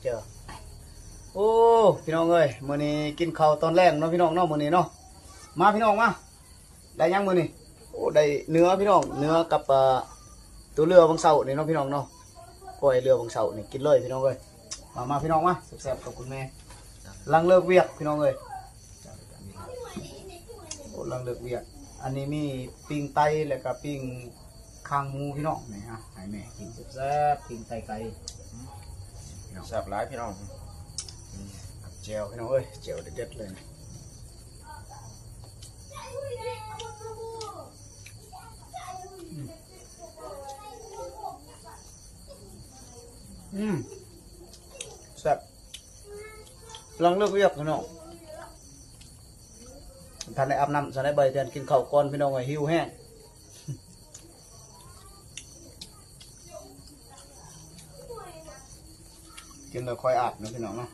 ເຈີ ໂອ້ ພີ່ນ້ອງເອີຍ ມື້ນີ້ກິນເຂົ້າຕອນແລງເນາະ ພີ່ນ້ອງເນາະ ມື້ນີ້ເນາະ. ມາ ພີ່ນ້ອງມາ. ໄດ້ຫຍັງມື້ນີ້? ໂອ້ ໄດ້ເນື້ອ ພີ່ນ້ອງ ເນື້ອກັບ ເອີ ໂຕເຫຼືອວັງເສົານີ້ເນາະ ພີ່ນ້ອງເນາະ. ກ້ອຍເຫຼືອວັງເສົານີ້ ກິນເລີຍ ພີ່ນ້ອງເອີຍ. ມາ ມາ ພີ່ນ້ອງມາ ແຊບໆ ກັບຄຸນແມ່ ຫຼັງເລີກວຽກ ພີ່ນ້ອງເອີຍ. ໂອ້ ຫຼັງເລີກວຽກ. ອັນນີ້ມີປີ້ງໄກ່ ແລ້ວກໍປີ້ງຄາງໝູ ພີ່ນ້ອງ. ນີ້ ອ່ະ ໃຫ້ແມ່ກິນແຊບໆ ປີ້ງໄກ່ໄກ່ ພີ່ນ້ອງ. ແຊບຫຼາຍ ພີ່ນ້ອງ. ອືມ ແຈ່ວ ພີ່ນ້ອງເອີຍ ແຈ່ວເດັດໆ ເລີຍ. ອືມ ອືມ ແຊບ. ຫຼັງເລີກວຽກ ພີ່ນ້ອງ ທັນໄດ້ອາບນ້ຳ ທັນໄດ້ ບໍ່ແທນກິນເຂົ້າກ່ອນ ພີ່ນ້ອງເອີຍ ຫິວແຮງ. ກິນແລ້ວຄ່ອຍອາບເນາະ ພີ່ນ້ອງເນາະ.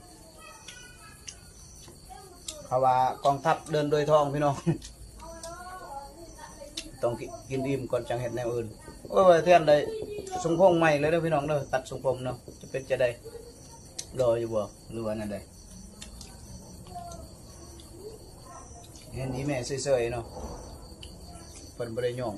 ເຂົາວ່າກອງທັບເດີນໂດຍທ້ອງ ພີ່ນ້ອງ ຕ້ອງກິນອີ່ມກ່ອນ ຈັ່ງເຮັດແນວອື່ນ. ໂອ້ຍ ແທນໄດ້ຊົງຜົມໃໝ່ເລີຍເດີ ພີ່ນ້ອງເດີ ຕັດຊົງຜົມເນາະ. ຈະເປັນຈັ່ງໃດ ຫຼໍ່ຢູ່ບໍ່ ຫຼືວ່າແນວໃດ? ເຫັນອີ່ແມ່ເຊີຍໆ ເນາະ ເພິ່ນບໍ່ໄດ້ຍ້ອງ.